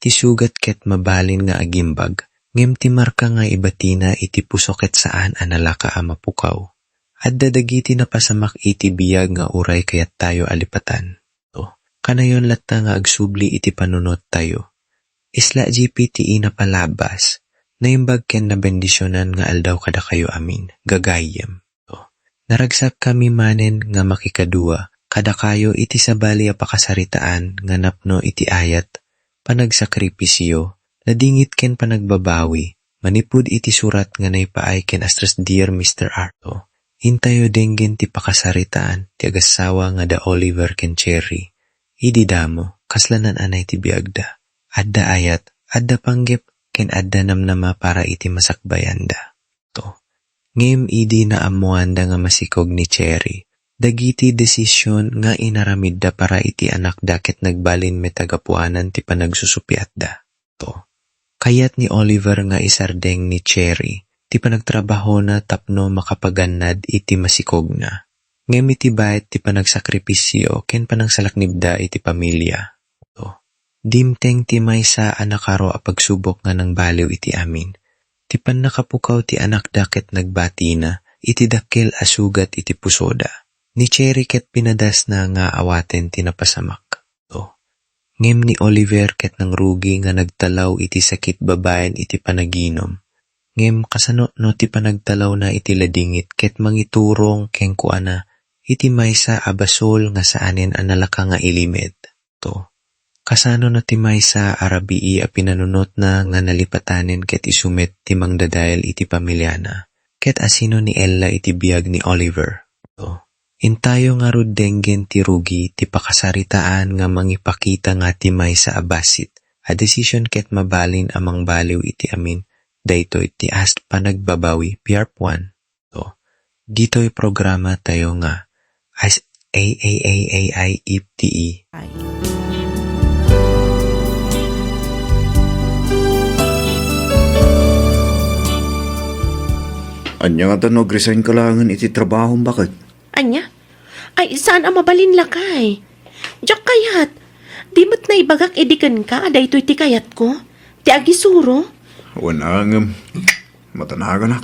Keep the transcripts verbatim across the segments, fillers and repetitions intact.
Ti sugat ket mabalin nga agimbag, ngem ti marka nga ibatina iti puso ket saan a nalaka a mapukaw. Adda dagiti napasamak iti biag nga uray kayattayo a lipatan. Kanayon latta nga agsubli iti panunottayo. Isla G P ti inapalabas, naimbag ken nabendisionan nga aldaw kadakayo amin, gagayyem. Naragsakkami manen nga makikadua kadakayo iti sabali a pakasaritaan nga napno iti ayat, panagsakripisio, nadingit ken panagbabawi, manipud iti surat nga naipaay ken Astras Dear Mister Arto. Intayo denggen ti pakasaritaan ti agassawa nga da Oliver ken Cherry. Idi damo, kasla naan-anay ti biagda. Adda ayat, adda panggep, ken adda namnama para iti masakbayanda. To. Ngem idi naammoanda nga masikog ni Cherry, dagiti desisyon nga inaramidda para iti anakda ket nagbalin met a gapuanan ti panagsusupiatda. To. Kayat ni Oliver nga isardeng ni Cherry ti panagtrabahona tapno makapagannad iti masikogna. Ngem iti bayat ti panagsakripisio ken panangsalaknibda iti pamilia. To. Dimteng ti maysa a nakaro a pagsubok nga nangbaliw iti amin. Ti pannakapukaw ti anakda ket nagbatina iti dakkel a sugat iti pusoda. Ni Cherry ket pinadasna nga awaten ti napasamak. To. Ngem ni Oliver ket nangrugi nga nagtalaw iti sakit babaen iti panaginum. Ngem kasano no ti panagtalawna iti ladingit ket mangiturong kenkuana iti maysa a basol nga saanen a nalaka nga ilimed? To. Kasano no ti maysa a rabii a pinanunotna nga nalipatanen ket isu met ti mangdadael iti pamiliana? Ket asino ni Ella iti biag ni Oliver? To. Intayo ngarud denggen ti rugi ti pakasaritaan nga mangipakita nga ti maysa a bassit a desisyon ket mabalin a mangbaliw iti amin daytoy ti as panagbabawi, P R P one. To. Ditoy programa tayo nga as A A A A I F T E. Ania ngata no agresign ka laengen iti trabahom, baket? Ania? Ay, saan a mabalin lakay? Diak kayat. Di met naibagak idi kenka a daytoy ti kayatko. Ti agisuro. Wen a ngem, matanaganak.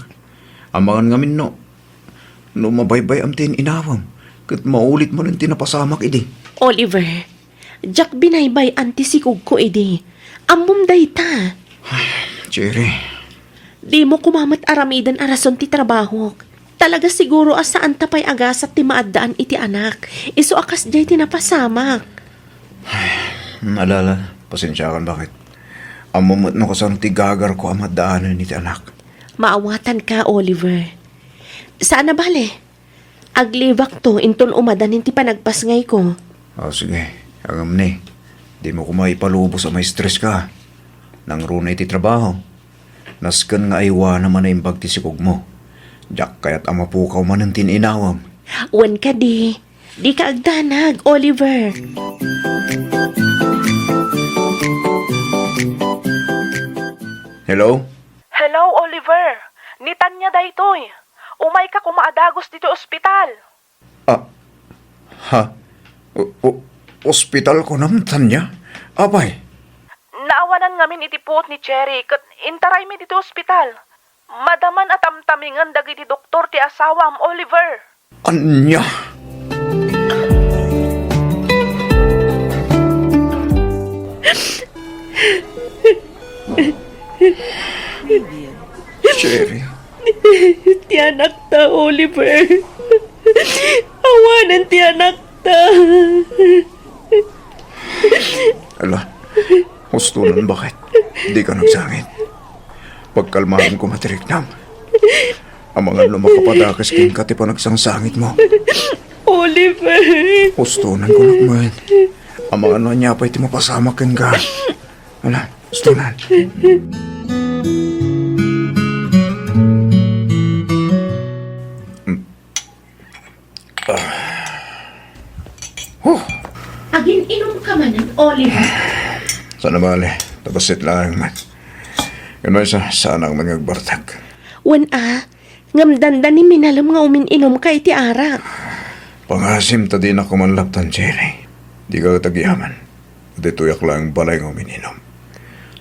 Amangan ngamin no, no mabaybay-am ti in-inawam, ket maulit manen ti napasamak idi. Oliver, diak binaybay-an ti sikogko idi. Ammom dayta. Cherry. Dimo koma met aramiden a rason ti trabahok. Talaga siguro a saanta pay a gasat ti maaddaan iti anak. Isu a kasdiay ti napasamak. Alala, pasensiakan, baket. Ammom met no kasano ti gagarko a maaddaanen iti anak. Maawatanka, Oliver. Saan a bale. Aglibakto inton umadanin ti panagpasngayko. O, sige. Ngem ni, dimo koma ipalubos a maistreska. Nangruna iti trabaho. Nasken nga aywanam a naimbag ti sikogmo. Diak kayat a mapukaw manen ti in-inawam. Wen kadi, dika agdanag, Oliver. Hello? Hello, Oliver. Ni Tanya daytoy. Umayka koma a dagus ditoy ospital. Ah, ha? O-, o-, ospital kunam, Tanya? Apay? Naawanan ngamin iti puot ni Cherry ket intaraymi ditoy ospital. Madaman a tamtamingen dagiti doktor ti asawam, Oliver. Ania? Cherry. Ti anakta, Oliver. Awanen ti anakta. Ala, hustonan, baket. Dika nagsangit. Pagkalmaanko, matiriknam. Amangan no makapadakes kenka ti panagsangsangitmo. Oliver! Hustonan ko, nakman. Amangan no ania pay ti mapasamak kenka. Ala, hustonan. Huh. Agin-inom ka manen, Oliver? Saan a bale, ta bassit laeng man. Ngem maysa, saanak man nga agbartek. Wen a, Ngem dandani minalem nga umin-inumka iti arak. Pangasim ta dinak koma laptan, Cherry. Dika ket agyaman. Ditoyak laeng balay nga umin-inum.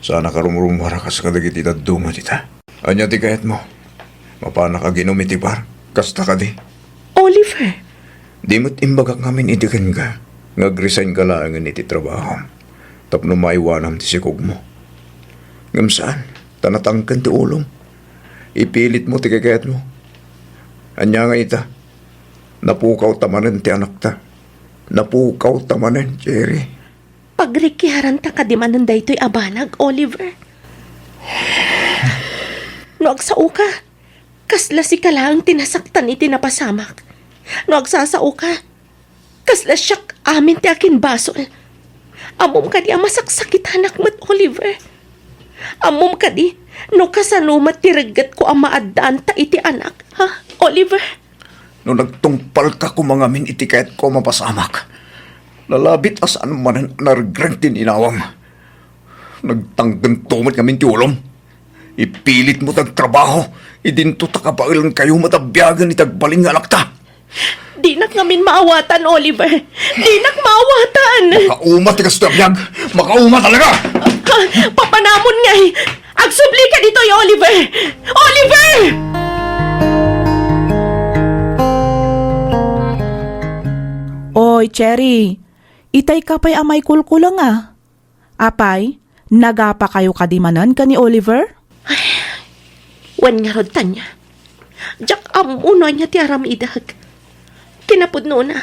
Saanak a rumrumuar a kas kadagiti dadduma dita. Ania ti kayatmo? Mapanak aginum iti bar? Kasta kadi? Oliver! Di met imbagak ngamin idi kenka nga agresign ka laengen iti trabahom tapno maiwanam ti sikogmo. Ngem saan, ta natangken ti ulom. Ipilitmo ti kayatmo. Ania nga ita? Napukaw ta manen ti anakta. Napukaw ta manen, Cherry. Pagrikiaranta kadi manen daytoy a banag, Oliver? No agsaoka, kasla sika laeng ti nasaktan iti napasamak. No agsasaoka, kasla siak amin ti akinbasol. Ammom kadi a masaksakitanak met, Oliver? Ammom kadi no kasano met ti reggetko a maaddaanta iti anak, ha, Oliver? No nagtungpalka koma ngamin iti kayatko a mapasamak, lalabit a saan manen a naregreng ti inawam. Nagtanggento met ngamin ti ulom. Ipilitmo ti agtrabaho, idinto ta kabaelankayo met a biagen iti agbalin nga anakta. Dinak ngamin maawatan, Oliver. Dinak maawatan. Makauma ti kastoy a biag. Makauma talaga. Ha? Papanamon ngay. Agsublika ditoy, Oliver. Oliver! Oy, Cherry. Itay ka pay a maikulkulang a. Apay, nagapakayo kadi manen ken ni Oliver? Ay, wen ngarud, Tanya. Diak ammo no ania ti aramidek. Kinapudnona,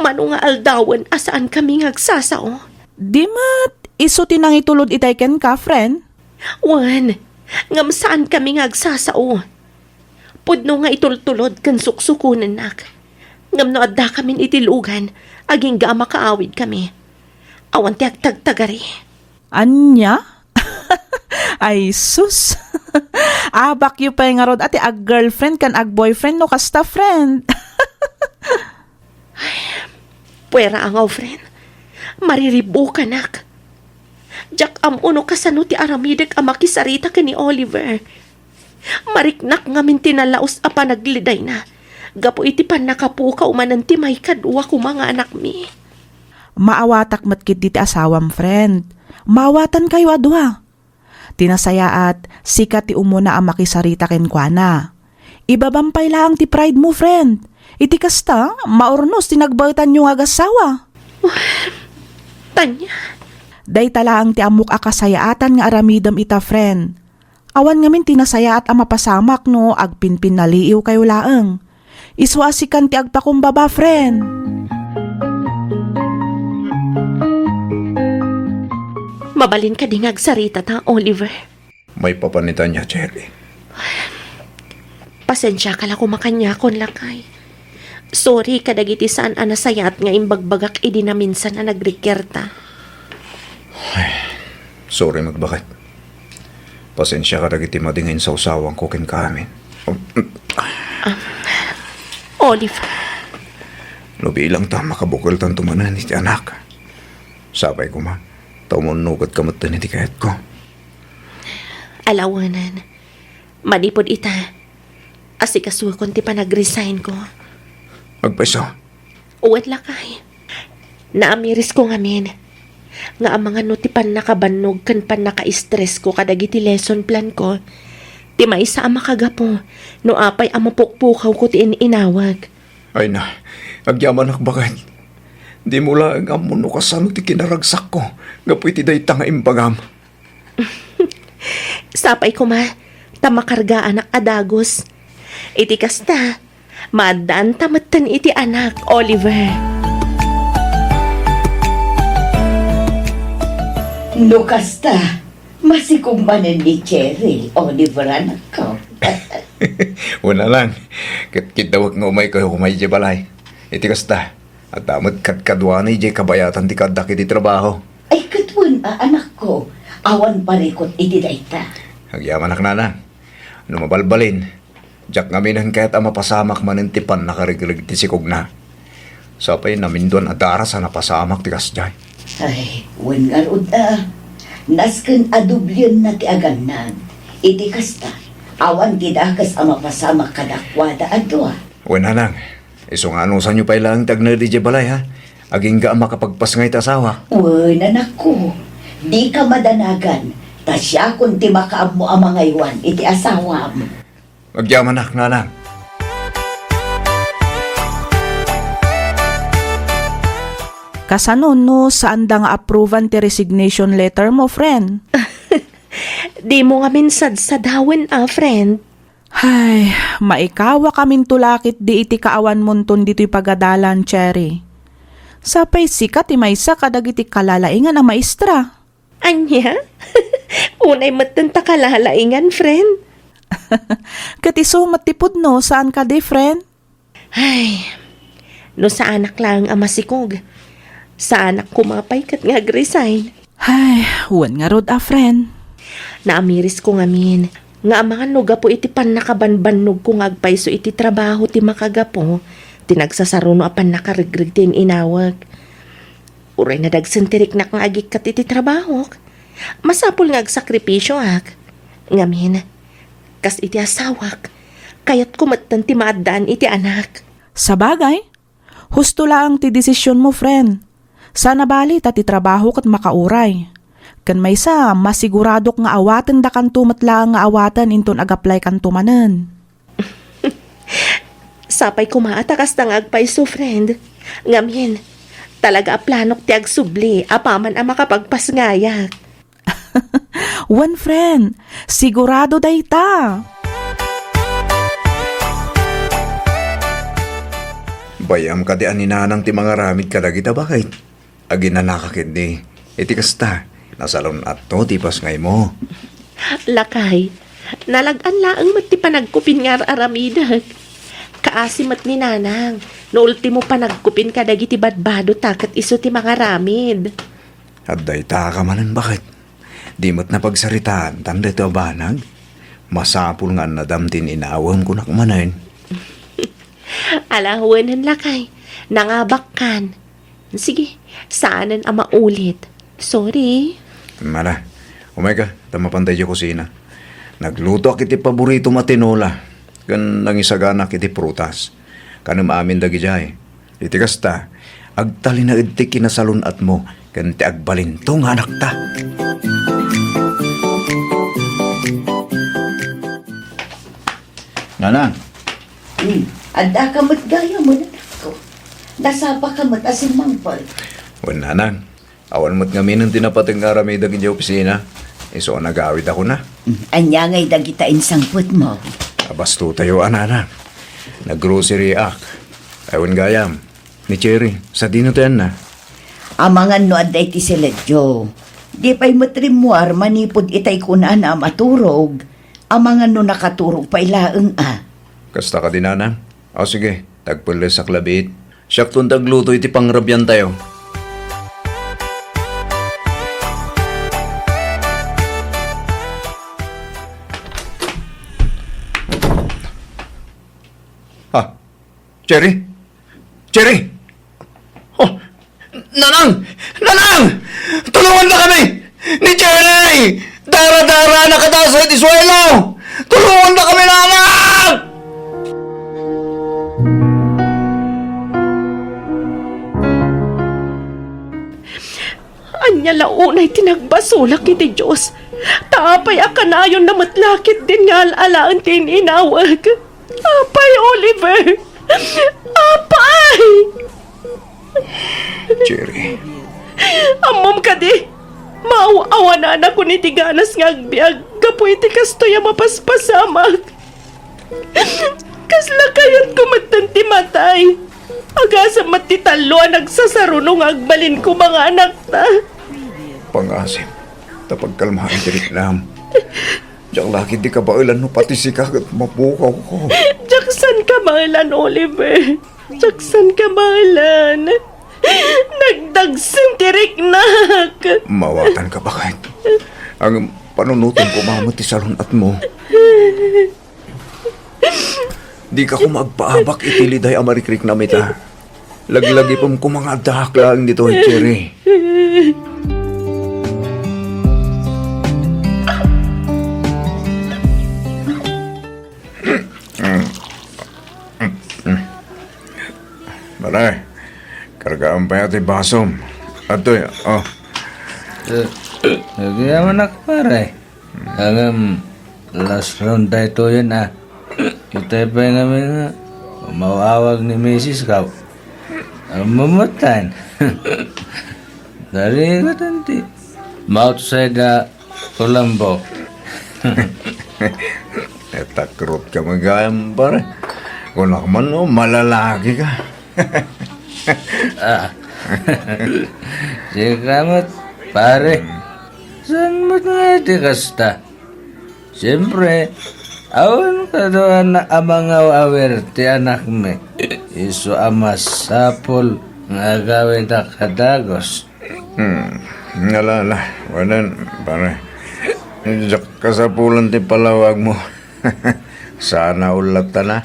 mano nga aldawen a saankami nga agsasao. Di met isu ti nangitulod itay kenka, friend? Wen, ngem saankami nga agsasao. Pudno nga itultulod ken suksukonennak. Ngem no addakamin iti lugan, agingga a makaawidkami. Awan ti agtagtagari. Ania? Ay, sus! Abakyo pay ngarud a ti ag-girlfriend ken ag-boyfriend no kasta, friend. Puera a ngaw, friend. Mariribukanak. Diak ammo no kasano ti aramidek a makisarita ken ni Oliver. Mariknak ngamin ti nalaus a panagledayna gapu iti pannakapukaw manen ti maikadua koma nga anakmi. Maawatak met ketdi ti asawam, friend. Maawatankayo a dua. Ti nasayaat, sika ti umuna a makisarita kenkuana. Ibabam pay laeng ti pride mo, friend. Iti kasta, maurnos ti nagbaetanyo nga agassawa. Tanya. Dayta laeng ti ammok a kasayaatan nga aramidem ita, friend. Awan ngamin ti nasayaat a mapasamak no agpinpinnaliiwkayo laeng. Isu a sikan ti agpakumbaba, friend. Mabalin kadi nga agsarita ta, Oliver? Maipapan ni Tanya, Cherry. Pasensiaka la koma kaniakon, lakay. Sorry kadagiti saan a nasayaat nga imbagbagak idi naminsan a nagrikiarta. Ay, sorry met baket. Pasensiaka dagiti madi nga insawsawanko kenka amin. Um, Oliver. No bilang ta makabukeltanto manen iti anak, sapay koma ta umunnugetka metten iti kayatko. Alawenen, manipud ita, asikasuakon ti panag-resignko. Agpayso? Wen, lakay. Naamirisko ngamin nga amangan no ti pannakabannog ken pannaka-estresko kadagiti lesson planko ti maysa a makagapu no apay a mapukpukawko ti in-inawag. Ay na, agyamanak baket. Dimo laeng ammo no kasano ti kinaragsakko gapu iti dayta nga imbagam. Sapay koma, ta makargaanak a dagus. Iti kasta, maaddaanta metten iti anak, Oliver. No kasta, masikog manen ni Cherry, Oliver, anakko. Wen lang, ket kiddawek nga umaykayo koma idiay balay. Iti kasta, adda met kadkaduana idiay kabayatan ti kaaddak iti trabaho. Ay, ket wen a, anakko, awan parikut iti dayta. Agyamanak, nanang. No mabalbalin, diak ngaminen kayat a mapasamak manen ti pannakaregreg ti sikogna. Sapay naminduan a daras a napasamak ti kasdiay. Ay, wen ngarud a, nasken a dublienna ti agannad. Iti kasta, Awan ti dakes a mapasamak kadakuada a dua. Wen, nanang, isu nga anusanyo pay laeng ti agnaed idiay balay, ha? Agingga a makapagpasngay ti asawak. Wen, anakko, dika madanagan, ta siakon ti makaammo a mangaywan iti asawam. Agyamanak, nanang. Kasano no saanda nga approvean ti resignation letter mo, friend? Dimo ngamin sadsadawen a, friend. Hay, maikawakaminto la ketdi iti kaawanmonton ditoy pagadalan, Cherry. Sapay sika ti maysa kadagiti kalalaingan a maestra. Ania? Unay metten ta kalalaingan, friend. Ket isu met ti pudno, saan kadi, friend? Ay, no saanak laeng a masikog, saanak koma pay ket nga ag-resign. Ay, wen ngarud a, friend. Naamirisko ngamin nga amangan no gapu iti pannakabanbannogko nga agpayso iti trabaho ti makagapu ti nagsasaruno a pannakaregreg ti in-inawek. Uray nadagsen ti riknak nga agikkat iti trabahok, masapul nga agsakripisioak. Ngamin, kas iti asawak, kayatko metten ti maaddaan iti anak. Sabagay, husto laeng ti desisionmo, friend. Saan a bali ta ti trabaho ket makauray. Ken maysa, masiguradok nga awatendakanto met laeng nga awaten inton ag-applykanto manen. Sapay koma a ta kasta nga agpayso, friend. Ngamin, talaga a planok ti agsubli apaman a makapagpasngayak. Wen, friend, sigurado dayta. Bay-am kadi a ni nanang ti mangaramid kadagita, baket? Aginanaka ketdi. Iti kasta, nasalun-atto ti pasngaymo. Lakay, nalag-an laeng met ti panagkupin nga ar-aramidek. Kaasi met ni nanang, no ultimo panagkupin kadagiti badbadota ket isu ti mangaramid. Adda ita ka manen, baket? Di met napagsaritaan tan daytoy a banag? Masapul nga annadam ti in-inawem, kunak manen. Ala, wenen, lakay. Nangabakkan. Sige, saanen a maulit. Sorry. Mala, umayka, ta mapantay idiay kusina. Naglutoak iti paboritom a tinola, ken nangisaganak iti prutas. Kanem amin dagidiay. Iti kasta, agtalinaed ti kinasalun-atmo ken ti agbalinto nga anakta. Nanang. Hmm. Adda ka met gayam, anakko. Nasapa ka met a simmangpet. Wen, nanang. Awan met ngaminen ti napateg nga aramidek idiay opisina. Isu a nagawidakon. Hmm. Ania ngay dagita insangpetmo? Abastotayo a, nanang. Naggrocery ak. Ay, wen gayam. Ni Cherry, sadino ti anna? Amangan no adda iti siledyo. Di pay met rimmuar manipud itay kunana a maturog. Amangan no nakaturog pay laeng a. Kasta kadi, nanang? O sige, tagpellesak labiit. Siakton ti agluto iti pangrabiantayo. Ah, Cherry? Cherry! Oh, Nanang! Nanang! Tulongandakami! Ni Cherry! Dara-dara, nakataas iti suelo! Tulongandakami, Nanang! Ania la unay ti nagbasolak iti Dios? Ta apay a kanayonna met la ketdin nga al-alaen ti in-inawek? Apay, Oliver! Apay! Cherry. Ammom kadi, maaw-awananakon iti ganas nga agbiag gapu iti kastoy a mapaspasamak. Kasla kayatko metten ti matay. Agasem met ti tallo a nagsasaruno nga agbalin koma nga anakta. Pangasem, ta pagkalmaen ti riknam. Diak la ketdi kabaelan no pati sika ket mapukawko. Diak san kabaelan, Oliver. Diak san kabaelan. Nagdagsen ti riknak. Mawatanka, baket. Ngem panunoten koma met ti salun-atmo. Dika koma agpaabak iti liday a marikriknam ita. Laglagipem koma nga addaak laeng ditoy, Cherry. Pare, kargaam pay ti basom. Atoy, oh. Eh, agyamanak, pare. Ngem, last round daytoyen, a. Itay pay ngamin nga umaw-awag ni misis ko. Mamatan. Dari ka tanti. Moutside a Colombo. Natakrot ka man gayam, pare. Kunak man, no, malalaki ka. Ah. Sika met, pare. Hmm. Saan met nga ti kasta? Siempre, awan kaduana a mangaw-awir ti anakmi. Isu a masapul nga agawidak a dagus. Hmm, ala, ala. Wen, pare. Diak kasapulan ti palawagmo. Sana all latta na.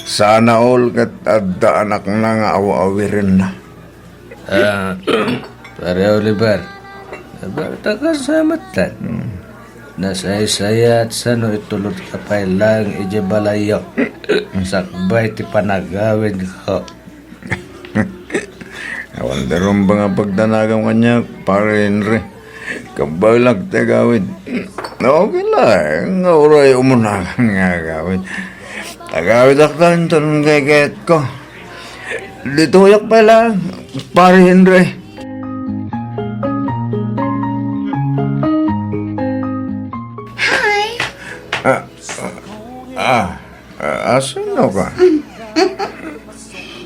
Sana all ket adda anakna nga aw-awirenna. Ah, Pare Oliver, nabalta ka sa matan. Hmm. Nasaysayaat sano itulod ka pay laeng idiay balayyo. Sakbay ti panagawidko. Awan ti rumbeng a pagdanagam kaniak, Pare Henry. Kabaelak ti agawid. Okay laeng nga uray umunakan nga agawid. Agawidak ta inton kaykayatko. Ditoyak pay laeng, Pare Henry. Hi! Ah, ah, ah, asino ka?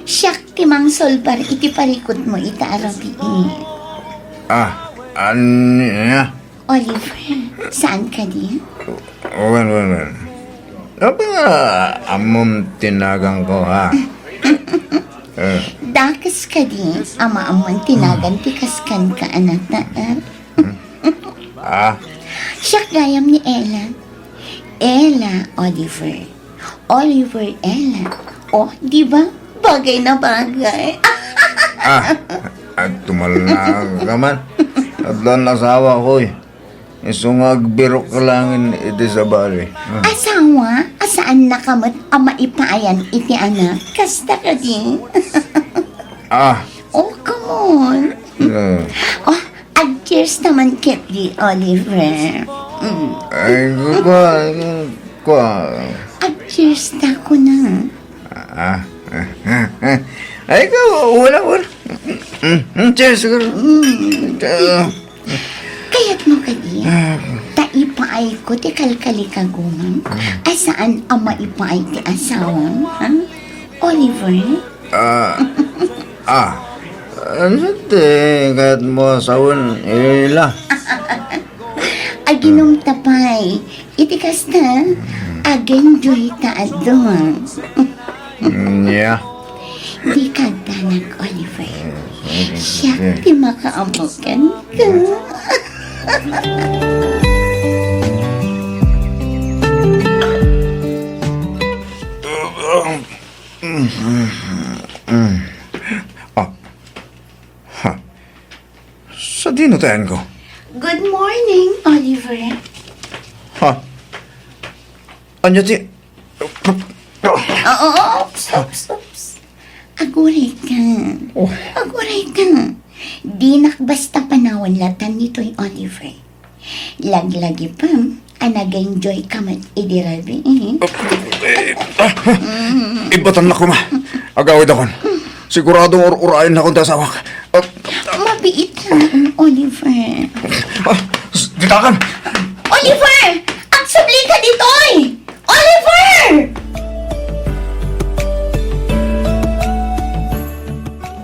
Siak ti mangsolbar iti parikutmo ita a rabii. Ah, ania? Oliver, saan kadi? Wen, wen, wen. Apay nga ammom ti naganko, ha? Eh. Dakes kadi a maammon ti nagan ti kaskanka a nataer? Hmm? Ah? Siak gayam ni Ella. Ella, Oliver. Oliver Ella. Oh, di ba? Bagay na bagay. Ah, agtumalna ka man. Addan asawa ko, eh. Isu nga agbirok ka laeng iti sabali. Ah. Asawa? A saannaka met a maipaayan iti anak? Kasta kadi? Ah. Oh, come on. Eh. Oh, ag-cheers ta man ketdi, Oliver. Mm. Ay, kua, kua. Ag-cheers ta kuna. Ah, ah, ah, ah. Ay, ikaw, wala, wala. Mm, mm, cheers, girl. Mm. Ah. Kayatmo kadi, ah, ta ipaayko ti kalkalikagumam, mm, a saan a maipaay ti asawam, ha? Oliver? Ah, ah, ania ti kayatmo a sawen, Ella? Aginumta pay. Iti kasta, ag-enjoy ta a duak. Nia? Dika agdanag, Oliver. Siak ti makaammo kenka. Ah. Ha. Sadino ti ayanko? Good morning, Oliver. Ha? Ania ti... Oo, oops, oops, oops. Aguray ka. Oh. Aguray ka. Dinak basta panawen latta ditoy, Oliver. Laglagipem a nag-enjoy ka met idi rabii. Eh, ah, ah, ibatan na koma. Agawidakon. Siguradong ur-urayen nakon ti asawak. Ah. Mabiit laeng, Oliver. Ah, s-, ditakan. Oliver! Agsubli ka ditoy! Oliver!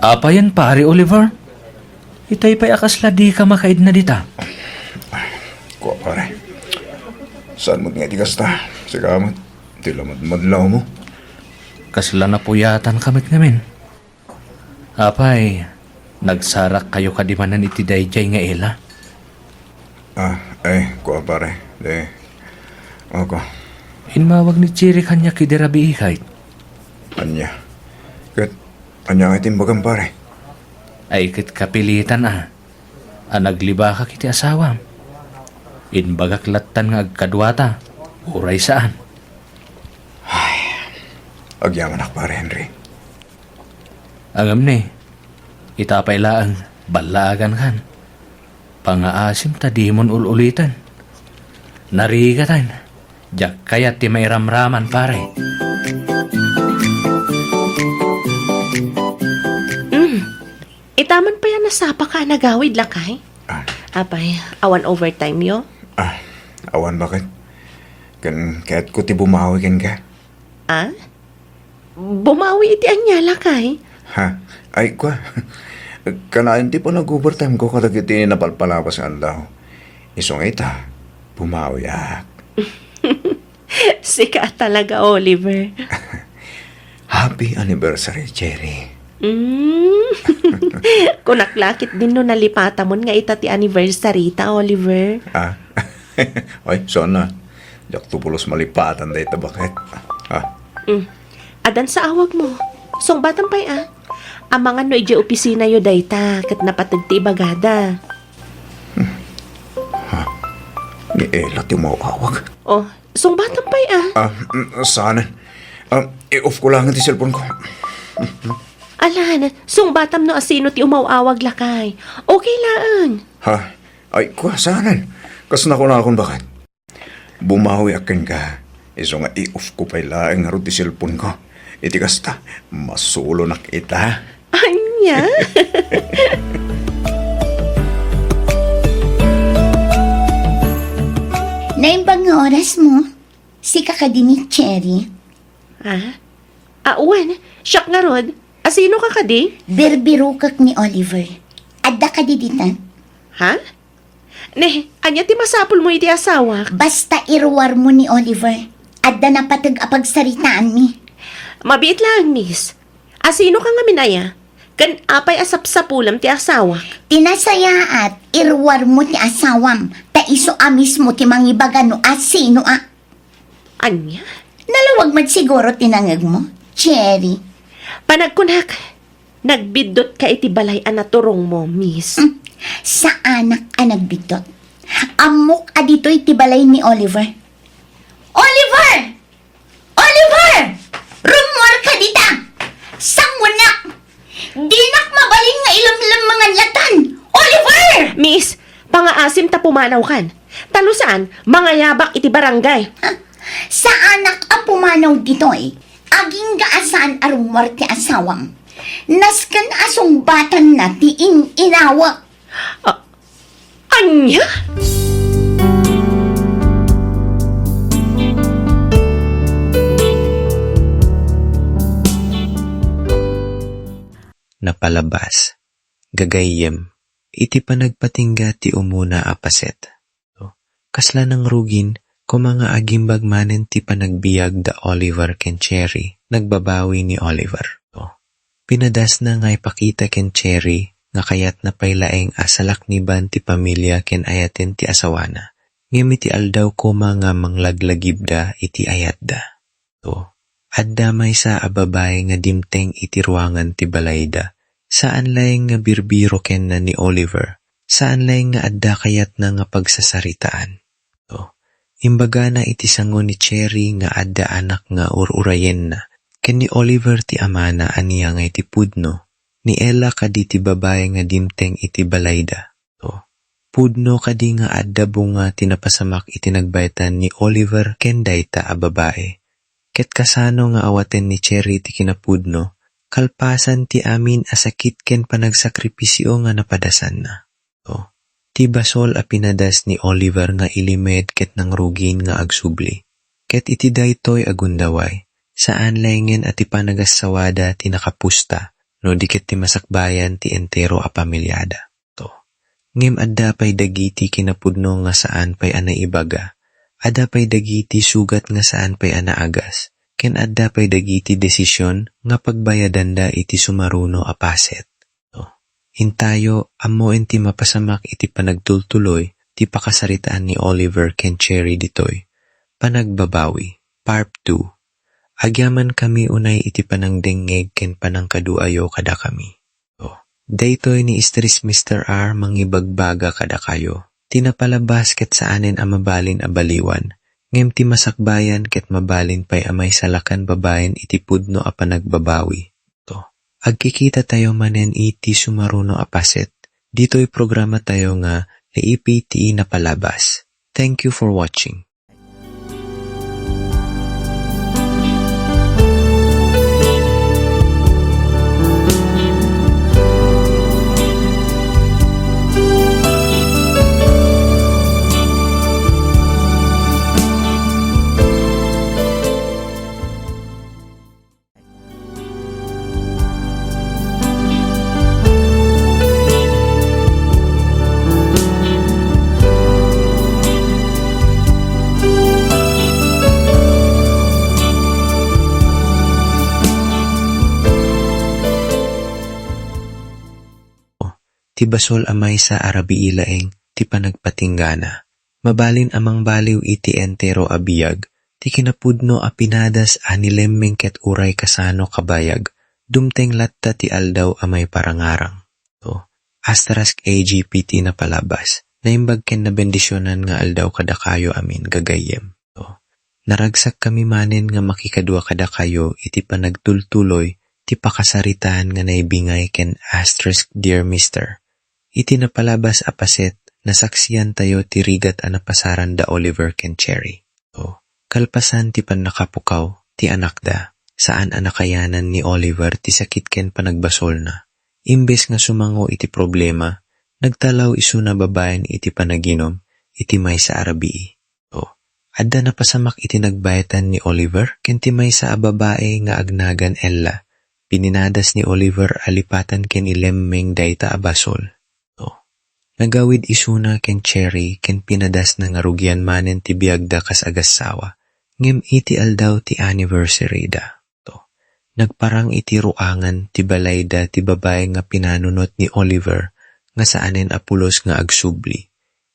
Apayen, Pare Oliver? Itay pay a kasla dika makaidna dita. Kua, pare. Saan met nga iti kasta? Sika met, ti lamadmadlawmo. Kasla napuyatanka met ngamin. Apay, nagsarakkayo kadi manen iti daydiay nga Ella? Ah, ay, kua, pare. Di, ako. Immawag ni Cherry kaniak idi rabii, kayat. Ania? Ket ania nga ti imbagam, pare? Ay, ket kapilitan a, a naglibakak iti asawam. Imbagak lattan nga agkaduata, uray saan. Ay, agyamanak, Pare Henry. Ngem ni, ita pay laeng, ballaagankan. Pangaasim ta dimon ul-uliten. Narigatan, diak kayat ti mairamraman, pare. Mm. Ita man pay a nasapaka a nagawid, lakay? Ah. Apay, awan overtime yo? Ah, awan, baket. Ken kayatko ti bumawi kenka. Ah? Bumawi iti ania, lakay? Ha? Ay, kua. Kanayon ti panag-overtime ko kadagiti napalpalabas nga aldaw. Isu nga ita, bumawiak. Sika talaga, Oliver. Happy anniversary, Cherry. Mm. Kunak la ketdin no nalipatamon nga ita ti anniversary ta, Oliver. Ah? Ay, sana. Diak to pulos malipatan dayta, baket. Ah. Mm. Addan sa awagmo. Sungbatam pay, ah. Amangan no idiay opisinayo dayta, ket napateg ti ibagada. Ha? Ni Ella ti umaw-awag? Oh, sungbatam pay, ah. Ah, mm, saan? Ah, i-off ko lang ti cellphone ko. Alan, sungbatam no asino ti umaw-awag, lakay. Okay laeng. Ha? Ay, kua, saan? Kas nakunakon, baket? Bumawiak kenka. Isu nga i-off ko pay laeng ngarud ti cellphone ko. Iti kasta, masulonak ita. Ania? Naimbag nga orasmo. Sika kadi ni Cherry? Ah? Ah, wen, siak ngarud. Asino ka kadi? Birbirokek ni Oliver. Adda kadi dita? Ha? Ne, ania ti masapulmo iti asawak? Basta iruarmo ni Oliver. Adda napateg a pagsaritaanmi. Mabiit laeng, miss. Asino ka ngamin aya? Ken apay a sapsapulem ti asawak? Ti nasayaat, iruarmo ti asawam, ta isu a mismo ti mangibaga no asino a. Ania? Nalawag met siguro ti nangegmo, Cherry. Panagkunak, nagbiddutka iti balay a naturongmo, miss. Hmm, saanak a nagbiddut. Ammok a ditoy ti balay ni Oliver. Oliver! Oliver! Rummuarka dita! Sangonak! Dinak mabalin nga ilemlemmengan latan! Oliver! Miss, pangaasim ta pumanawkan. Ta no saan, mangayabak iti barangay. Ha? Saanak a pumanaw ditoy. Agingga a saan a rummuar ti asawam. Nasken a sungbatanna ti in-inawek. Ah, ania? Napalabas. Gagayyem. Iti panagpatingga ti umuna a paset. Kasla nangrugin, koma nga agimbag manen ti panagbiag da Oliver ken Cherry, nagbabawi ni Oliver. Pinadasna nga ipakita ken Cherry nga kayatna pay laeng a salakniban ti pamilia ken ayaten ti asawana. Ngem iti aldaw koma nga manglaglagibda iti ayatda. Adda maysa a babai nga dimteng iti ruangan ti balayda. Saan laeng nga birbiro kenna ni Oliver. Saan laeng nga adda kayatna nga pagsasaritaan. Imbagana iti sango ni Cherry nga adda anak nga ur-urayenna, ken ni Oliver ti amana ania nga iti pudno, ni Ella kadi ti babai nga dimteng iti balayda. Pudno kadi nga adda bunga ti napasamak iti nagbayatan ni Oliver ken dayta a babai. Ket kasano nga awaten ni Cherry ti kinapudno, kalpasan ti amin a sakit ken panagsakripisio nga napadasanna. Ti basol a pinadas ni Oliver nga ilimed ket nangrugin nga agsubli. Ket iti daytoy a gundaway, saan laengen a ti panagassawada ti nakapusta, no di ket ti masakbayan ti entero a pamiliada. Ngem adda pay dagiti kinapudno nga saan pay a naibaga, adda pay dagiti sugat nga saan pay a naagas, ken adda pay dagiti desisyon nga pagbayadanda iti sumaruno a paset. Intayo, ammoen ti mapasamak iti panagtultuloy ti pakasaritaan ni Oliver ken Cherry ditoy. Panagbabawi, Part two. Agyamankami unay iti panangdengngeg ken panangkaduayo kadakami. Daytoy ni Stress Mister R mangibagbaga kadakayo. Ti napalabas ket saanen a mabalin a baliwan, ngem ti masakbayan ket mabalin pay a maisalakan babaen iti pudno a panagbabawi. Agkikitatayo manen iti sumaruno a paset. Ditoy programatayo nga Naipi ti Napalabas. Thank you for watching. Ti basol a maysa a rabii laeng ti panagpatinggana. Mabalin a mangbaliw iti entero a biag ti kinapudno a pinadas a nilemmeng ket uray kasano kabayag, dumteng latta ti aldaw a maiparangarang. To, Asterisk A G P ti napalabas. Naimbag ken nabendisionan nga aldaw kadakayo amin, gagayyem. To, naragsakkami manen nga makikadua kadakayo iti panagtultuloy ti pakasaritaan nga naibingay ken asterisk Dear Mister. Iti napalabas a paset, nasaksiantayo ti rigat a napasaran da Oliver ken Cherry. O, kalpasan ti pannakapukaw ti anakda, saan a nakayanan ni Oliver ti sakit ken panagbasolna. Imbes nga sumango iti problema, nagtalaw isuna babaen iti panaginum iti maysa a rabii. O, adda napasamak iti nagbaetan ni Oliver ken ti maysa a babae nga agnagan Ella. Pininadas ni Oliver a lipatan ken ilemmeng dayta a basol. O, nagawid isuna ken Cherry ken pinadasna nga rugian manen ti biagda kas agassawa, ngem iti aldaw ti anniversary da. To, nagparang iti ruangan ti balayda ti babae nga pinanunot ni Oliver nga saanen a pulos nga agsubli.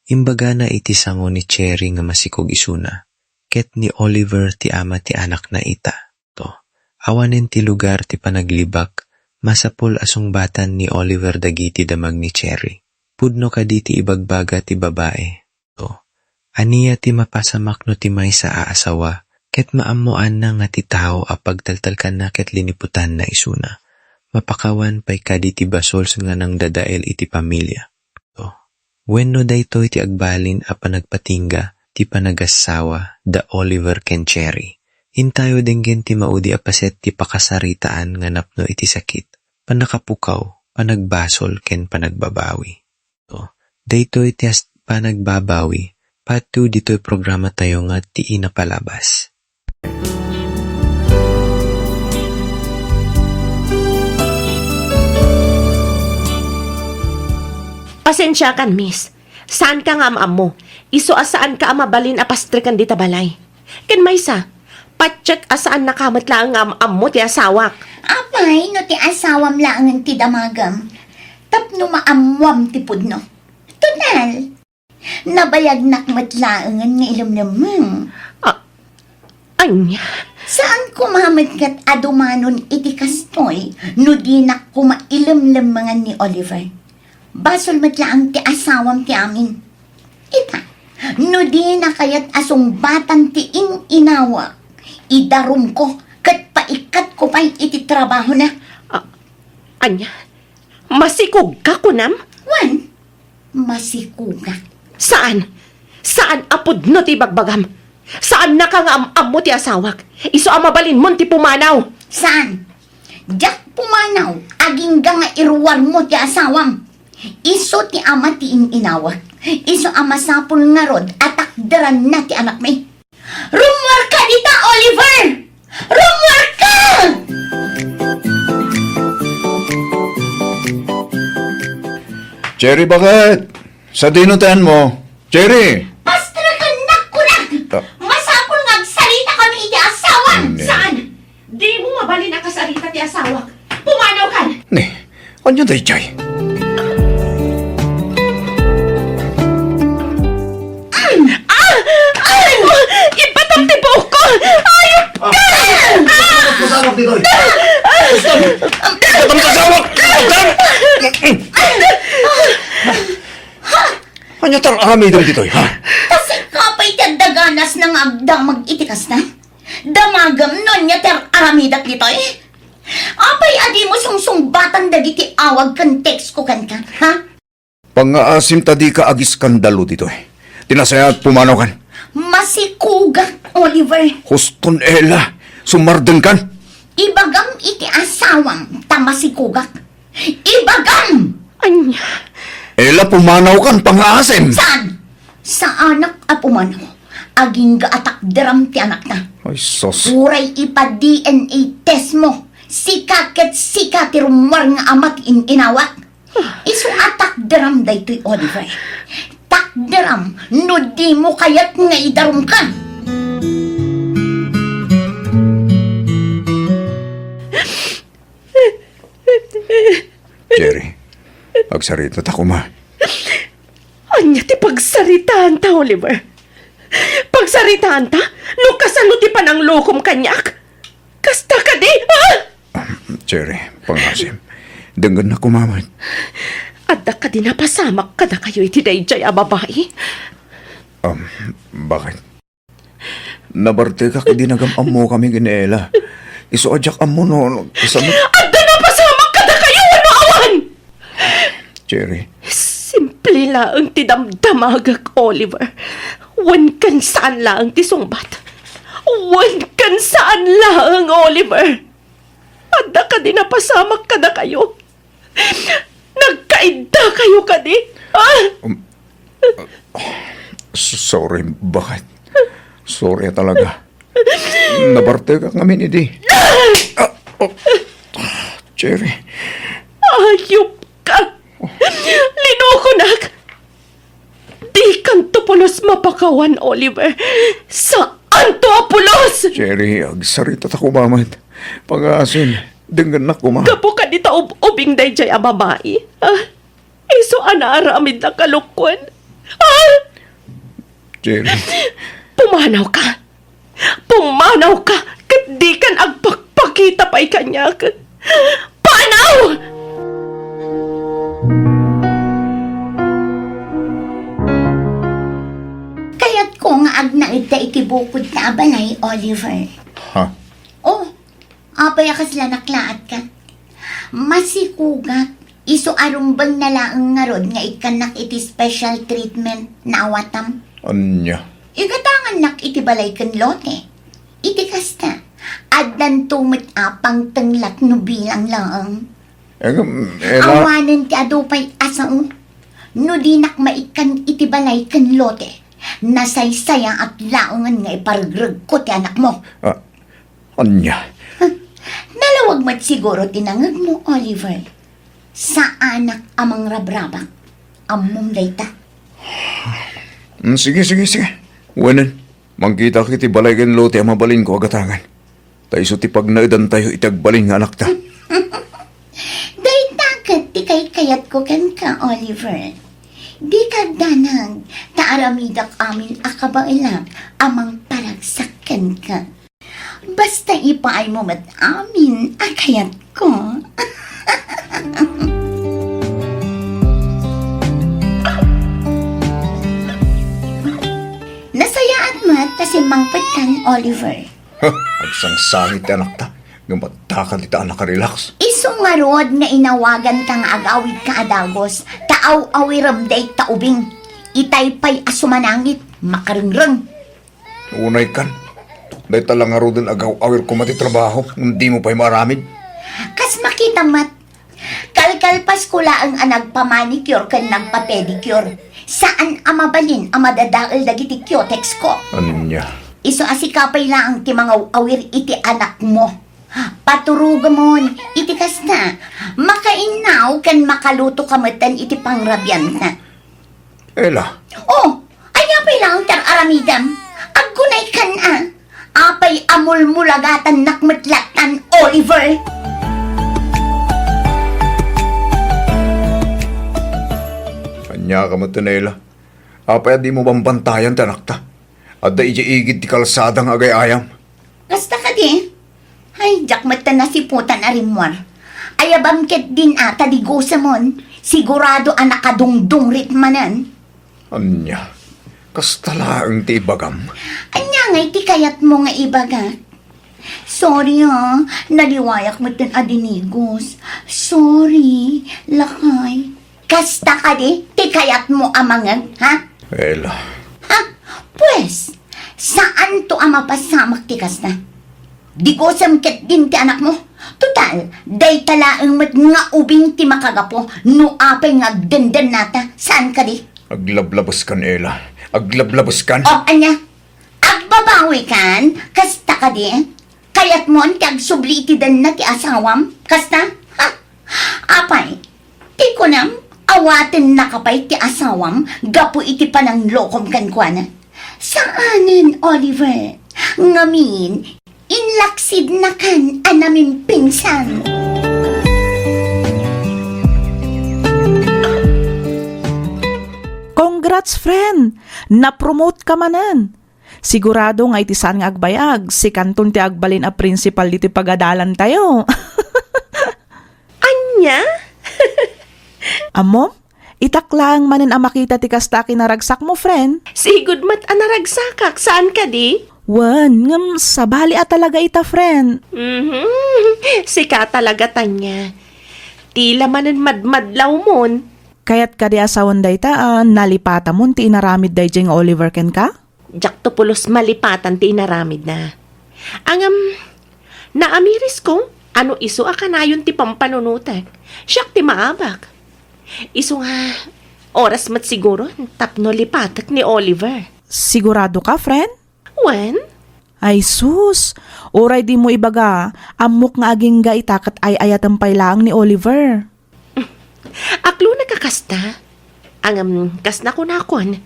Imbagana iti sango ni Cherry nga masikog isuna, ket ni Oliver ti ama ti anakna ita. To, awanen ti lugar ti panaglibak, masapul a sungbatan ni Oliver dagiti damag ni Cherry. Pudno kadi ti ibagbaga ti babae. To, ania ti mapasamak no ti maysa a asawa ket maammoanna nga ti tao a pagtaltalkanna ket liniputanna isuna, mapakawan pay kadi ti basol nga nangdadael iti pamilia. To, wenno daytoy ti agbalin a panagpatingga ti panagassawa da Oliver ken Cherry. Intayo denggen ti maudi a paset ti pakasaritaan nga napno iti sakit, pannakapukaw, panagbasol, ken panagbabawi. To, daytoy ti as-, panagbabawi, part two ditoy programatayo nga ti Napalabas. Pasensiakan, miss. Saanka nga am-ammo. Isu a saanka a mabalin a pastreken dita balay. Ken maysa, patiek a saannaka met laeng nga am-ammo ti asawak. Apay, no ti asawam laengen ti damagem, tapno maammuam ti pudno. Total, nabayagnak met laengen nga ilemlemmeng. A-, ania? Saan koma met ket a dumanon iti kastoy no dinak koma ilemlemmengan ni Oliver. Basol met laeng ti asawam ti amin. Ita, no dina kayat a sungbatan ti in-inawak, idarumko ket paikatko pay iti trabahona. A-, ania? Masikogka, kunam? Wen, masikogak. Saan? Saan a pudno ti ibagbagam? Saannaka nga am-ammo ti asawak. Isu a mabalinmon ti pumanaw. Saan? Diak pumanaw agingga nga iruarmo ti asawam. Isu ti ama ti in-inawak. Isu a masapul ngarud a takderanna ti anakmi. Rummuarka dita, Oliver! Rummuarka! Cherry, bakit? Sadino ti anmo? Cherry! Pastreken, kunak! Ah. Masapul nga agsaritakami iti asawam! Saan? Dimo mabalin a kasarita ti asawak. Pumanawkan! Ne, ania daydiay? Ah! Ah! Ipatam ti buokko! Ayop ka! Pasabak ditoy! Pasabak! Pasabak! Ania ti ar-aramidem ditoy, ha? Ta sika pay ti adda ganasna nga agdamag iti kasta. Damagem no ania ti ar-aramidak ditoy? Apay a dimo sungsungbatan dagiti awag ken text ko kenka, ha? Pangngaasim ta dika agiskandalo ditoy. Ti nasayaat, pumanaw kan. Masikugak, Oliver. Huston, Ella. Sumardeng kan. Ibagam iti asawam ta masikugak. Ibagam! Ania? Ella, pumanaw kan, pangngaasim. Saan? Saanak a pumanaw. Agingga a takderam ti anakta. Ay, sus. Uray ipa-D N A test mo. Sika ket sika ti rummuar nga ama ti in-inawak. Isu a takderam daytoy, Oliver. Takderam no dimo kayat nga idarumka. Cherry, agsarita ta koma. Ania ti pagsaritaanta, Oliver? Pagsaritaanta? No kasano ti pananglokom kaniak? Kasta kadi? Ah! Cherry, pangngaasim. Denggennak koma met. Adda kadi napasamak kadakayo iti daydiay a babai? Um, bakit? Nabartekak idi nagam-ammokami ken ni Ella. Isu a diak ammo no, no, kasano? Adda napasamak kadakayo wenno awan? Cherry. Simple laeng ti damdamagek, Oliver. Wen ken saan laeng ti sungbat. Wen ken saan laeng, Oliver. Adda kadi napasamak kadakayo? Nagkaiddakayo kadi? Ah! Um, uh, s-, sorry, bakit? Sorry talaga. Nabartekak ngamin idi. Ah! Oh, Cherry. Ayup ka! Linukonak! Dikanto pulos mapakawan, Oliver. Saanto a pulos! Cherry, agsarita ta koma met. Pangngaasim, denggennak koma. Gapu kadi ta ub-ubing daydiay a babai, ah? Isu a naaramidna kalukuen. Ah! Cherry. Pumanawka. Pumanawka ket dikan agpakpakita pay kaniak. Panaw! Kayatko nga agnaedda iti bukodta a balay, Oliver. Ha? Oh, apay a kasla naklaatka? Masikugak, isu a rumbengna laeng ngarud nga ikkannak iti special treatment, naawatam. Ania? Igatangannak iti balay ken lote. Iti kasta, addanto met a pangtenglak no bilang laeng. Ngem, Ella. Awanen ti adu pay a sao. No dinak maikkan iti balay ken lote, nasaysayaat laengen nga iparregregko ti anakmo. Ah, ania? Huh, nalawag met siguro ti nangegmo, Oliver. Saanak a mangrabrabak. Ammom dayta. Mm, sige, sige, sige. Wenen, mangkitak iti balay ken lote a mabalinko a gatangan. Ta isu ti pagnaedantayo iti agbalin nga anakta. Dayta ket ti kaykayatko kenka, Oliver. Dika agdanag, ta aramidak amin a kabaelak a mangparagsak kenka. Basta ipaaymo met amin a kayatko. Nasayaat met ta simmangpetkan, Oliver. Huh, agsangsangit ti anakta. Ngem adda kadi ta a nakarelax. Isu ngarud nga inawaganta nga agawidka a dagus, ta aw-awirem dayta ubing. Itay pay a sumanangit, makarengreng. Unay kan. Dayta la ngaruden agaw-awir koma ti trabaho, ngem dimo pay maaramid. Kas makita met, kalkalpasko laeng a nagpamanicure ken nagpapedicure. Saan a mabalin a madadael dagiti cutex ko. Ania? Isu a sika pay laeng ti mangaw-awir iti anakmo. Paturugemon iti kasta, makainnaw ken makaluto ka metten iti pangrabianta. Ella. Oh, ania pay laeng ti ar-aramidem? Agkunaykan a. Apay a mulmulagatannak met lattan, Oliver? Ania ka met, Ella? Apay a dimo bambantayan ti anakta? Adda idiay igid ti kalsada nga agay-ayam. Kasta kadi? Ay, diak met ta nasiputan a rimmuar. Ayabam ketdin a ta digusemon, sigurado a nakadungdungrit manen. Ania? Kasta laeng ti ibagam? Ania ngay ti kayatmo nga ibagak? Sorry, ha. Naliwayak metten a dinigos. Sorry, lakay. Kasta kadi ti kayatmo a mangngeg, ha? Ella. Ha? Pues, saanto a mapasamak ti kasta. Digosem ketdin ti anakmo. Total, dayta laeng met nga ubing ti makagapu no apay nga agdendennata. Saan kadi? Aglablabeskan, Ella. Aglablabeskan. O, ania? Agbabawikan? Kasta kadi? Kayatmon ti agsubli iti denna ti asawam? Kasta? Ha? Apay, ti kunam, awatennaka pay ti asawam gapu iti pananglokom kenkuana? Saanen, Oliver. Ngamin, inlaksidnakan a namimpinsan. Congrats, friend! Napromote ka manen! Sigurado nga iti saan nga agbayag, sikanton ti agbalin a principal ditoy pagadalantayo. Ania? Ammom? Itak laeng manen a makita ti kasta a kinaragsakmo, friend. Sigud met a naragsakak, saan kadi? Wen, ngem sabali a talaga ita, friend. Mhm. Sika talaga, Tanya. Tila manen madmadlawmon. Kayat kadi a sawen dayta a nalipatamon ti inaramid daydiay nga Oliver kenka? Diakto pulos malipatan ti inaramidna. Ngem, naamirisko a no isu a kanayon ti pampanunotek, siak ti maabak. Isu nga, oras met siguron tapno lipatek ni Oliver. Sigurado ka, friend? Wen? Ay sus, uray dimo ibaga, ammok nga agingga ita ket ay-ayatem pay laeng ni Oliver. Aklonek a kasta. Ngem, kas nakunakon,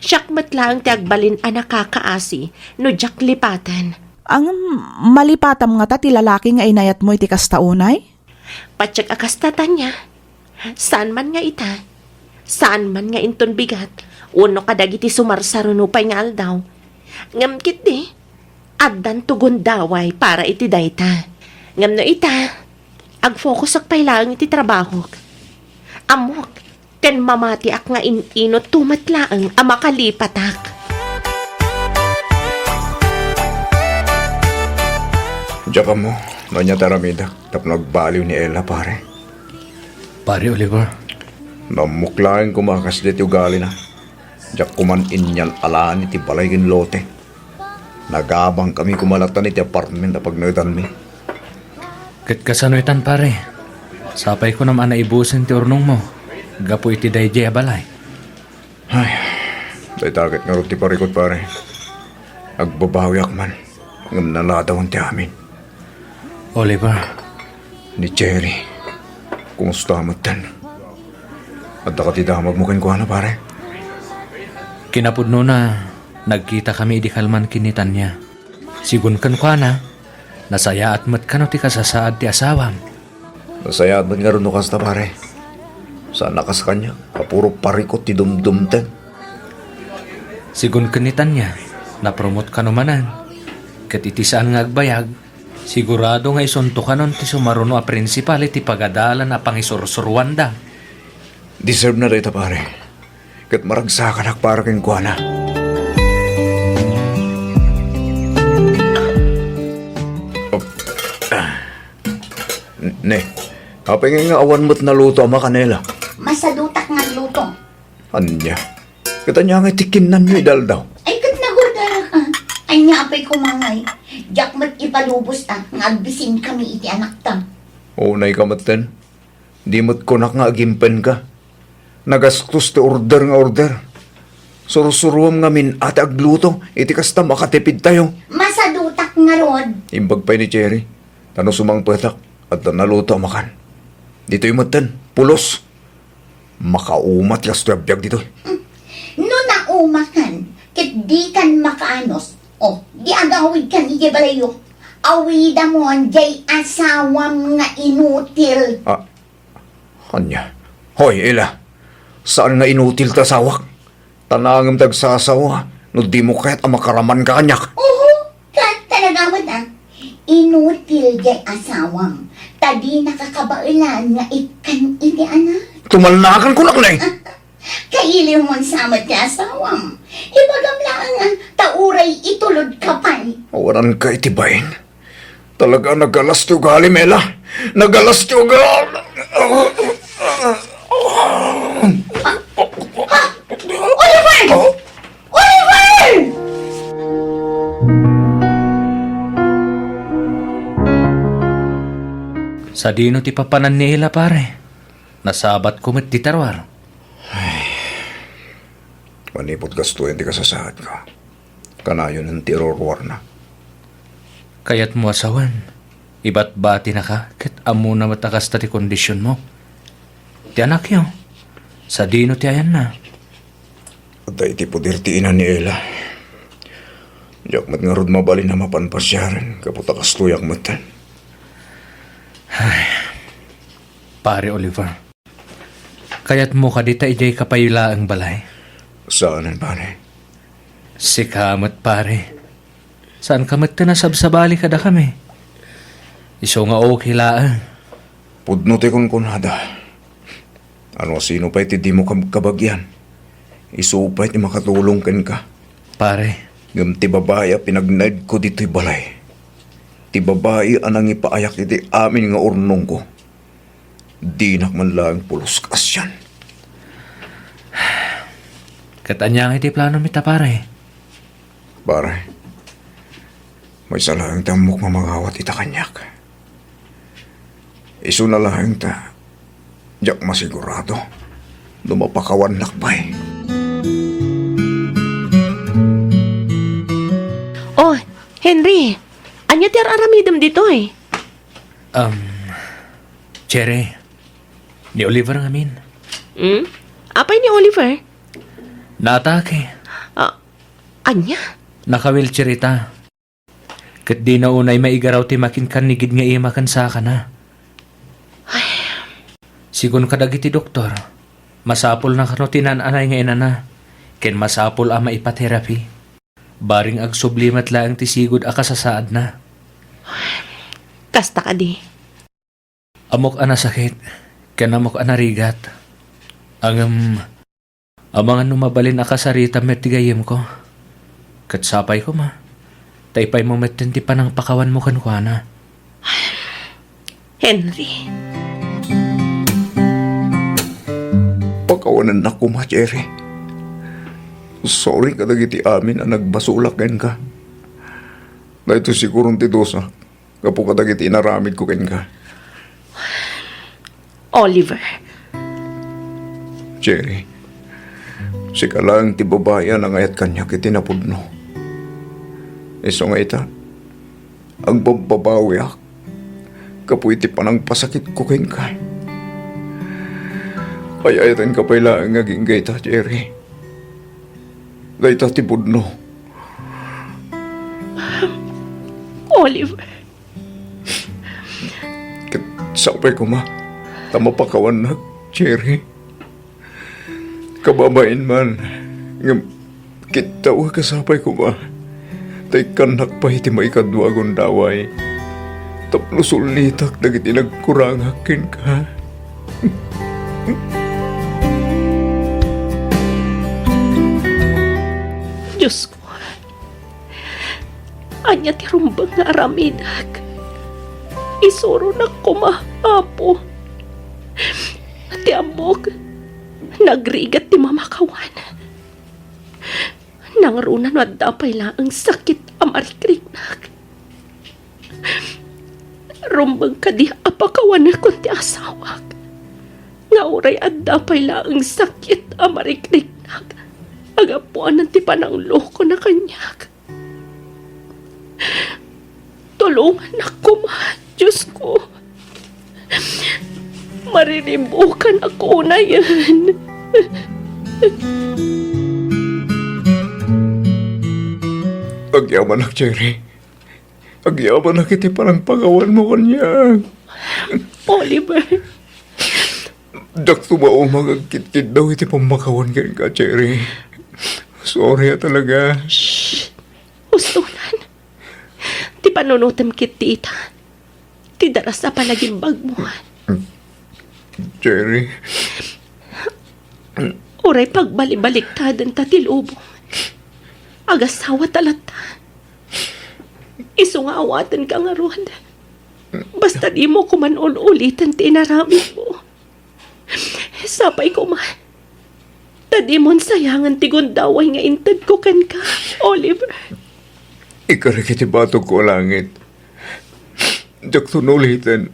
siak met laeng ti agbalin a nakakaasi no diak lipaten. Ngem, malipatam ngata ti lalaki nga inayatmo iti kasta unay? Patiek a kasta, Tanya. Saan man nga ita, saan man nga inton bigat, wenno kadagiti sumarsaruno pay nga aldaw. Ngem ketdi, addan ti gundaway para iti dayta. Ngem no ita, agfokusak pay laeng iti trabahok. Ammok, ken mamatiak nga in-inutto met laeng a makalipatak. Diak ammo no ania ti aramidek tapno agbaliw ni Ella, pare. Pare Oliver. Nammok laeng koma a kasdi ti ugalina. Diak koman inyal-alaan iti balay ken lote. Nagabangkami koma latta iti apartment a pagnaedanmi. Ket kasano itan, pare? Sapay kunam a naibusen ti urnongmo gapu iti daydiay a balay. Ay, dayta ket ngarud ti parikut, pare. Agbabawiak man, ngem naladawan ti amin. Oliver. Ni Cherry, kumusta metten? Adda kadi damagmo kenkuana, pare? Kinapudnona, nagkitakami idi kalman ken ni Tanya. Sigun kenkuana, nasayaat met kano ti kasasaad ti asawam. Nasayaat met ngarud no kasta, pare. Saan a kas kaniak a puro parikut ti dumdumteng. Sigun ken ni Tanya, napromot kano manen. Ket iti saan nga agbayag, sigurado nga isunto kanon ti sumaruno a prinsipal iti pagadalan a pangisursuruanda. Deserve na dayta, pare. Ket maragsakanak para kenkuana. Op. Ah. Ne, apay ngay nga awan met naluto a makan, Ella? Masadutak nga agluto. Ania? Ket ania ngay ti kinnanyo idi aldaw? Ay, ket nagurdarak, ah. Ania, apay, koma ngay? Diak met ipalubos ta nga agbisinkami iti anakta. Unay ka metten. Di met kunak nga agimpenka. Nagastos ti order nga order. Sursuruam ngamin a ti agluto iti kasta makatipidtayo. Masadutak ngarud. Imbag pay ni Cherry, ta no sumangpetak, adda naluto a makan. Ditoy metten, pulos. Makauma ti kastoy a biag ditoy. No naumakan, ket dikan makaanus, o, di agawidkan idiay balayyo. Awidamon diay asawam nga inutil. Ah, Ania? Hoy, Ella, saan nga inutil ti asawak? Ta naangem ti agsasawa no dimo kayat a makaraman kaniak. Oho, ket talaga met, ah. Inutil diay asawam, ta dinaka kabaelan nga ikkan iti anak. Tumalnakan kunak ne. Kailiwmon sa met ti asawam. Ibagam laeng, ah, ta uray itulodka pay. Awananka iti bain. Talaga, nagalas ti ugalim, Ella. Nagalas ti ugalim. Oliver! Oliver! Sadino ti papanan ni Ella, pare? Nasabatko met ti taruar. Manipud gastoyen ti kasasaadko, kanayonen ti iruruarna. Kayatmo a sawen, ibatbatinaka ket ammona met a kasta ti kondisionmo. Ti anakyo, sadino ti ayanna? Adda iti poder ti ina ni Ella. Diak met ngarud mabalin a mapan pasiaren gapu ta kastoyak metten. Ay, Pare Oliver, kayatmo kadi ta idiay ka pay laeng balay? Saanen, pare. Sika met, pare. Saanka metten a sabsabali kadakami. Isu nga okay laeng. Pudno ti kunkunada. Ano sino pay ti dimo kab-, kabagian? Isu pay ti makatulong kenka. Pare. Ngem ti babai a pinagnaedko ditoy balay, ti babai a nangipaayak iti amin nga urnongko, dinak man laeng pulos kaasian. Ket ania ngay ti planom ita, pare? Pare, maysa laeng ti ammok nga mangawat ita kaniak. Isuna laeng ta diak masigurado no mapakawannak pay. Oh, Henry, ania ti ar-aramidem ditoy? Um, Cherry, ni Oliver ngamin. Hmm? Apay ni Oliver? Naatake. Ah, ania? Naka-wheelchair ita. Ket dina unay maigaraw ti makinkannigid nga ima ken sakana. Ay. Sigun kadagiti doktor, masapulna kano ti naan-anay nga inana, ken masapul a maipa-therapy. Barring agsubli met laeng ti sigud a kasasaadna. Kasta kadi. Ammok a nasakit, ken ammok a narigat. Ngem, amangan no mabalin a kasaritam met ti gayyemko. Ket sapay koma, ta ipaymo metten ti panangpakawanmo kenkuana. Henry. Pakawanennak koma, Cherry. Sorry kadagiti amin a nagbasolak kenka. Daytoy siguron ti dusa gapu kadagiti inaramidko kenka. Oliver. Cherry, sika laeng ti babai a nangayat kaniak iti napudno. Isu nga ita, agbabbabawiak gapu iti panangpasakitko kenka. Ay-ayatenka pay laeng nga agingga ita, Cherry. Dayta ti pudno. Oliver. Ket sapay koma ta mapakawannak, Cherry. Kababain man, ngem kittaw a kasapay koma ta ikkannak pay ti maikadua a gundaway. Tapno sulnitak dagiti nagkurangak kenka. Diosko, ania ti rumbeng nga aramidek? Isuronak koma, Apo. Ti ammok, nagrigat ti mamakawan. Nangruna no adda pay laeng sakit a marikriknak. Rumbeng kadi a pakawanekon ti asawak, nga uray adda pay laeng sakit a marikriknak, agapuanan ti pananglokona kaniak. Tulongannak koma, Diosko. Mariribukanak unayen. Agyamanak, Cherry. Agyamanak iti panangpakawanmo kaniak. Oliver. Diak tumaumag agkitkiddaw iti pammakawan kenka, Cherry. Sorry a talaga. Shh! Ustonan. Ti panunotem ket ti ita, ti daras a panagimbagmo. Cherry. Uray pagbalibaliktaden ta ti lubong. Agasawa ta latta. Isu nga awatenka ngarud. Basta dimo koman ul-uliten ti inaramidmo. Sapay koma ta dimon sayangen ti gundaway nga intedko kenka, Oliver. Ikarek iti batogko a langit. Diakton uliten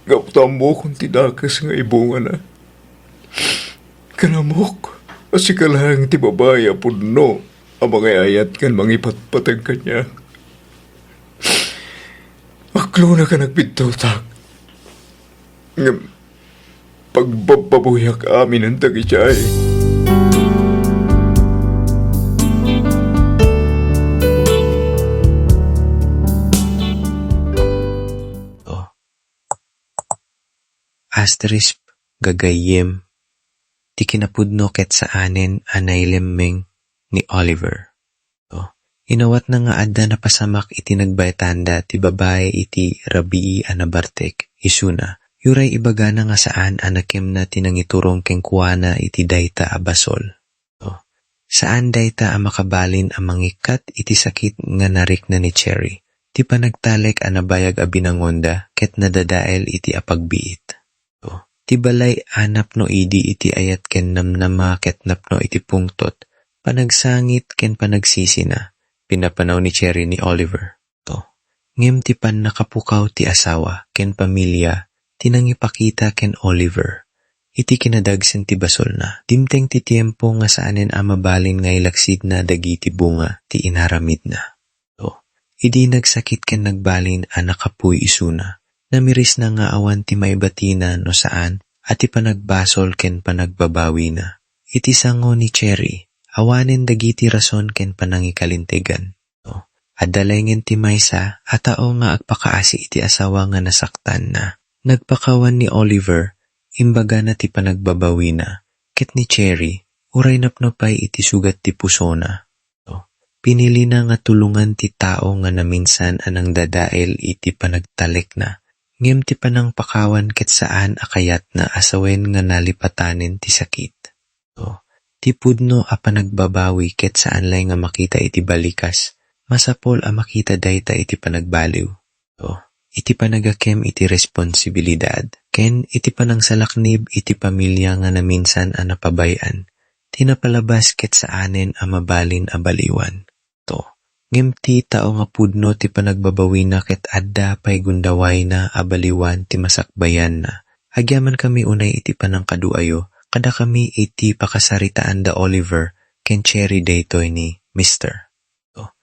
gapu ta ammokon ti dakes nga ibungana. Ken ammok a sika laeng ti babai a pudno a mangay-ayat ken mangipatpateg kaniak. Aklonaka nagbiddawtak. Ngem pagbabbabuyak aminen dagiti ay. Oh. Asterisk, gagayyem, ti kinapudno ket saanen a nailemmeng ni Oliver. Oh. Inawatna nga adda napasamak iti nagbayatanda ti babai iti rabii a nabartek, isuna. Uray ibagana nga saan a nakemna ti nangiturong kenkuana iti dayta a basol. Oh. Saan dayta a makabalin a mangikkat iti sakit nga narikna ni Cherry. Ti panagtalek a nabayag a binangonda ket nadadael iti apagbiit. Oh. Ti balay a napno idi iti ayat ken namnama ket napno iti pungtot, panagsangit ken panagsisina, pinapanaw ni Cherry ni Oliver. To. Ngem ti pannakapukaw ti asawa ken pamilia ti nangipakita ken Oliver iti kinadagsen ti basolna. Dimteng ti tiempo nga saanen a mabalin nga ilaksidna dagiti bunga ti inaramidna. To. Idi nagsakit ken nagbalin a nakapuy isuna, namirisna nga awan ti maibatina no saan a ti panagbasol ken panagbabawina. Iti sango ni Cherry, awanen dagiti rason ken panangikalintegan. No, adda laengen ti maysa a tao nga agpakaasi iti asawa nga nasaktanna. Nagpakawan ni Oliver, imbagana ti panagbabawina, ket ni Cherry, uray napno pay iti sugat ti pusona. No, pinilina nga tulongan ti tao nga naminsan a nangdadael iti panagtalekna, ngem ti panangpakawan ket saan a kayatna a sawen nga nalipatanen ti sakit. To, ti pudno a panagbabawi ket saan laeng nga makita iti balikas, masapul a makita dayta iti panagbaliw. To, iti panagakem iti responsibilidad, ken iti panangsalaknib iti pamilia nga naminsan a napabay-an, ti napalabas ket saanen a mabalin a baliwan. To. Ngem ti tao nga pudno ti panagbabawina ket adda pay gundawayna a baliwan ti masakbayanna. Agyamankami unay iti panangkaduayo kadakami iti pakasaritaan da Oliver ken Cherry daytoy ni Mister. To.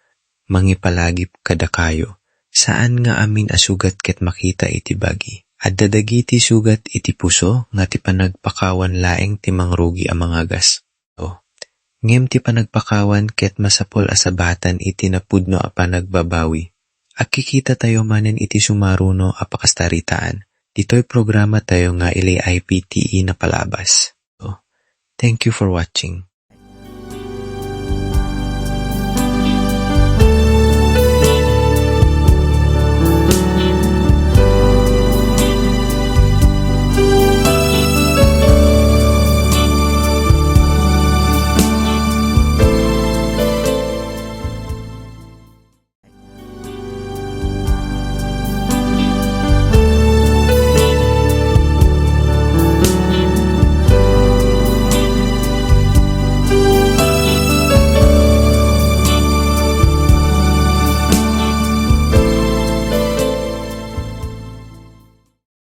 Mangipalagip kadakayo. Saan nga amin a sugat ket makita iti bagi. Adda dagiti sugat iti puso nga ti panagpakawan laeng ti mangrugi a mangagas. To. Ngem ti panagpakawan ket masapul a sabatan iti napudno a panagbabawi. Agkikitatayo manen iti sumaruno a pakasaritaan. Ditoy programatayo nga L A I P T E napalabas. To. Thank you for watching.